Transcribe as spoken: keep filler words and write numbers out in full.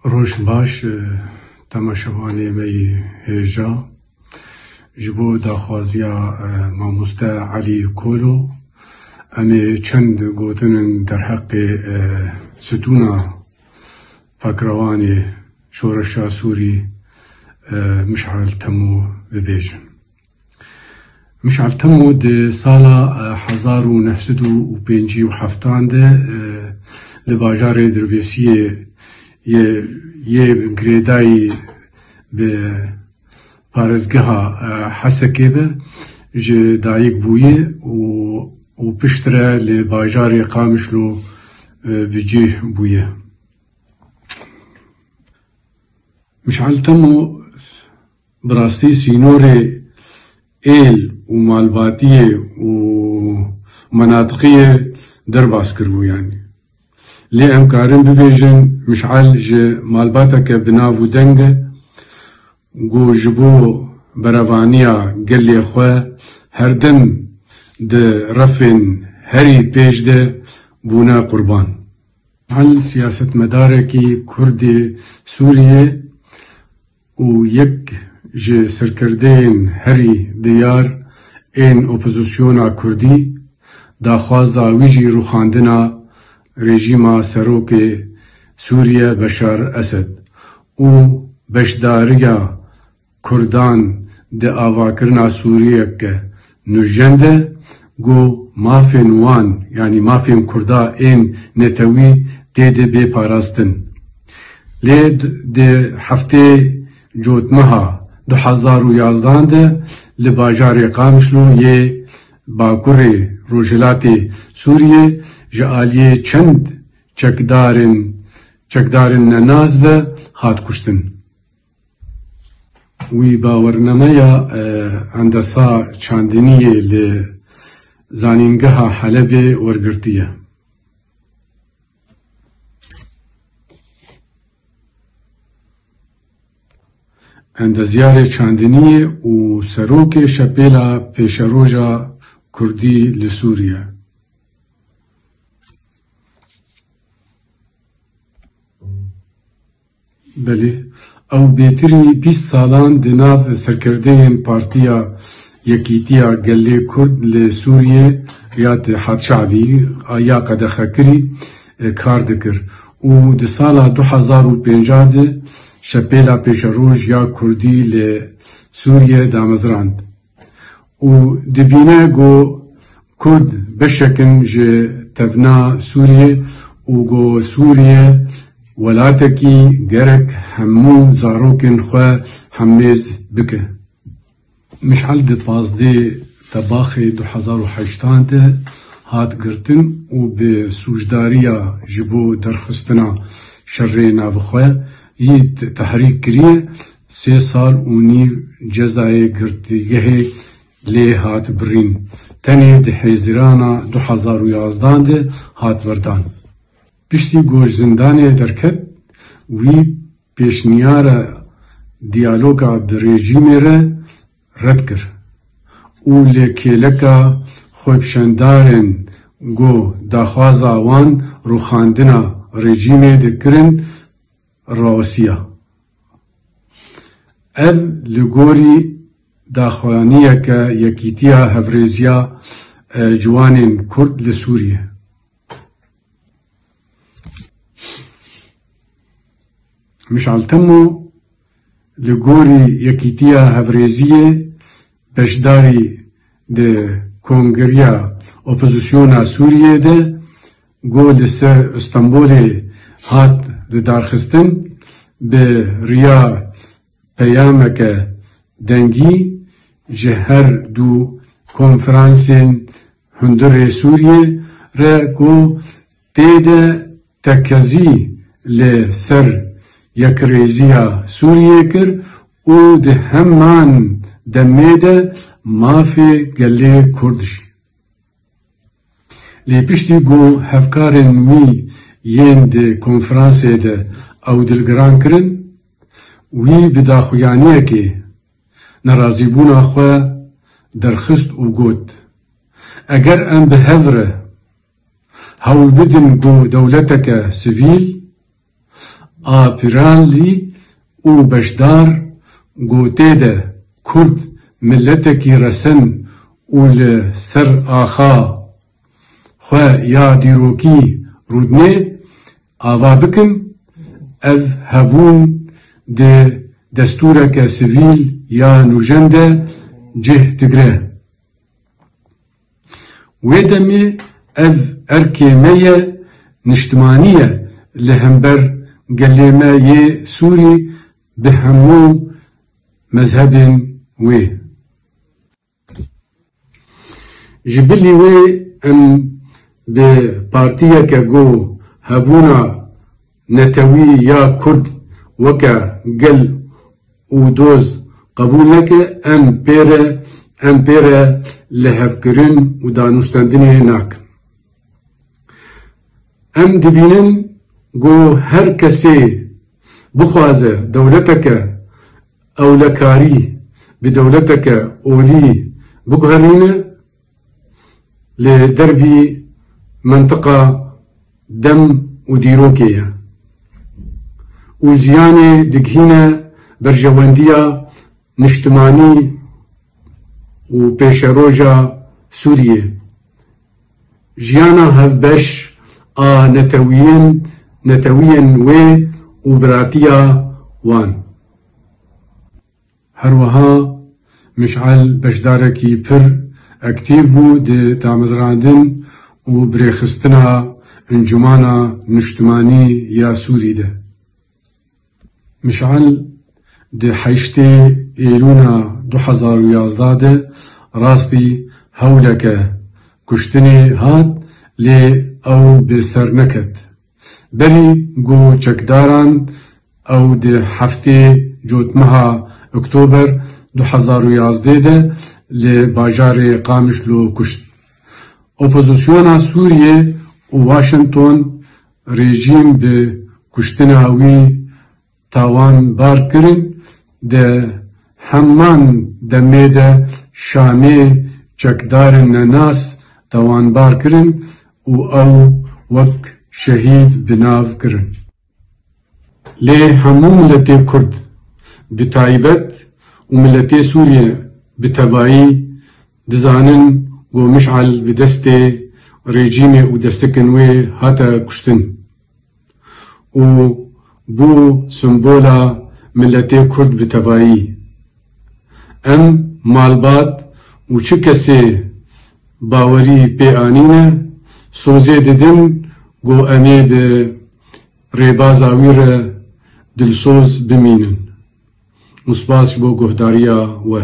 Roj baş, e, temaşevanê me yê hêja. Ji bo daxwaziya, e, mamoste Elî Kolo, em ê çend gotinên derheqê, e, stûna pakrewanê şoreşa Sûrî, e, Mişal Temo bibêjin. Mişal Temo di sala, e, hezar û neh sed û pêncî û heft de, e, li bajarê Dirbêsiyê yê, yê girêdayî bi parêzgeha, e, Hesekê ve ji dayik bûye û, û piştre li bajarê Qamişlo, e, bi cih bûye. Mişal Temo bi rastî sînorê êl û malbatiyê û menatiqiyê derbas kiribû, yanî. Lê em karin bibêjin, Mişal ji malbateke bi nav û deng e, ku ji bo berevaniya gelê xwe her dem di refên herî pêş de bûne qurban. Hal siyasetmedarekî Kurdê Sûriyê û yek ji serkirdeyên herî diyar ên opozisyona Kurdî, daxwaza wî jî rûxandina rejîma serokê Sûriye Beşar Esed û beşdariya Kurdan di avakirina Sûriyeke nûjen de, ku mafên wan, yanî mafên Kurda ên netewî tê de bê parastin. Lê d-, di heftê Cotmeha du hezar û yazdan de li bajarê Qamişlo yê bakurê rojhilatê Sûriyê ji aliyê çend çekdarên, çekdarên nenas ve hat kuştin. Wî bawernameya, e, Endesa Çandiniyê li Zanîngeha Helebê wergirtiye. Endezyarê çandiniyê û serokê Şepêla Pêşeroja Kurdî li Sûriye. Belê, ew bêtirî bîst salan di nav serkirdeyên Partiya Yekîtiya Gelê Kurd li Sûriyê ya Tihad Şabî ya qedexekirî, e, kar dikir û di sala du hezar û pênc de Şepêla Pêşeroj ya Kurdî li Sûriyê damezrand. Û dibîne ku Kurd beşek in ji tevna Sûriyê û ku Sûriye welatekî gerek hemû zarokên xwe hemêz bike. Mişal di pazdeh Tebaxê du hezar û heştan de hat girtin û bi sûcdariya ji bo derxistina şerê navxwe yî te-, tehrîk kiriye, sê sal û nîv cezayê girtîgehê lê hat birîn. Tenê di Hêzîrana du hezar û yazdan de hat berdan. Piştî ku ji zindanê derket, wî pêşniyara diyaloga bi rejîmê re red kir û li kêleka xwepşandarên ku daxwaza wan rûxandina rejîmê dikirin, rawesiya. Ev li gorî daxuyaniyeke Yekîtiya Hevrêziya, e, Ciwanên Kurd li Sûriyê. Mişal Temo li gorî Yekîtiya Hevrêziyê beşdarî di Kongreya Opozisyona Sûriyê de, ku li ser Stenbolê hat lidarxistin, bi riya peyameke dengî ji her du konferansên hundirê Sûriyê re, ku tê de tekezî li ser yekrêziya Sûriyê kir û di heman demê de mafê gelê Kurd jî. Lê piştî ku hevkarên wî yên di konferansê de ew dilgiran kirin, wî bi daxuyaniyekê nerazîbûna xwe derxist û got, Eger em bi hev re hewl bidin ku dewleteke sivîl A piralî û beşdar gotê de Kurd miletekî resen û li ser axa xwe ya dîrokî rûdinê, ava bikin, ev hebûn di destûreke sivîl ya nûjen de cih digre. Wê demê ev erkê me ye, niştimanî ye li hember gelê me yê Sûrî bi hemû mezhebên wê. Ji bilî wê em bi partiyeke ku hebûna netewî ya Kurd weke gel û doz qebûl neke, em pê re, em pê re lihevkirin û danûstendinê nakin. Em dibînin ku her kesê bixwaze dewleteke ewlekarî bi dewleteke olî biguherîne, li dervî mentiqa dem û dîrokê ye û ziyanê digihîne berjewendiya niştimanî û pêşeroja Sûriyê, jiyana hevbeş a netewiyên, netewiyên wê û biratiya wan. Her wiha Mişal beşdarekî pir aktîv bû di damezrandin û birêxistina Encûmana Niştimanî ya Sûrî de. Mişal di heştê Êlûna du hezar û yazdeh de rastî hewleke kuştinê hat, lê ew bi ser neket. Berî ku çekdaran ew di heftê Cotmeha Oktober du hezar û yazdeh de li bajarê Qamişlo kuşt. Opozisyona Sûriyê û Washington rejîm bi kuştina wî tawanbar kirin, di heman demê de Şamê çekdarên nenas tawanbar kirin û ew wek şehîd bi nav kirin. Lê hemû miletê Kurd bi taybet û miletê Sûriyê bi tevayî dizanin ku Mişal bi destê rejîmê û destekên wê hate kuştin û bû simbola miletê Kurd bi tevayî. Em malbat û çi kesê bawerî pê anîne, sozê didin ku em ê bi rêbaza wî re dilsoz bimînin. Û spas ji bo guhdariya we.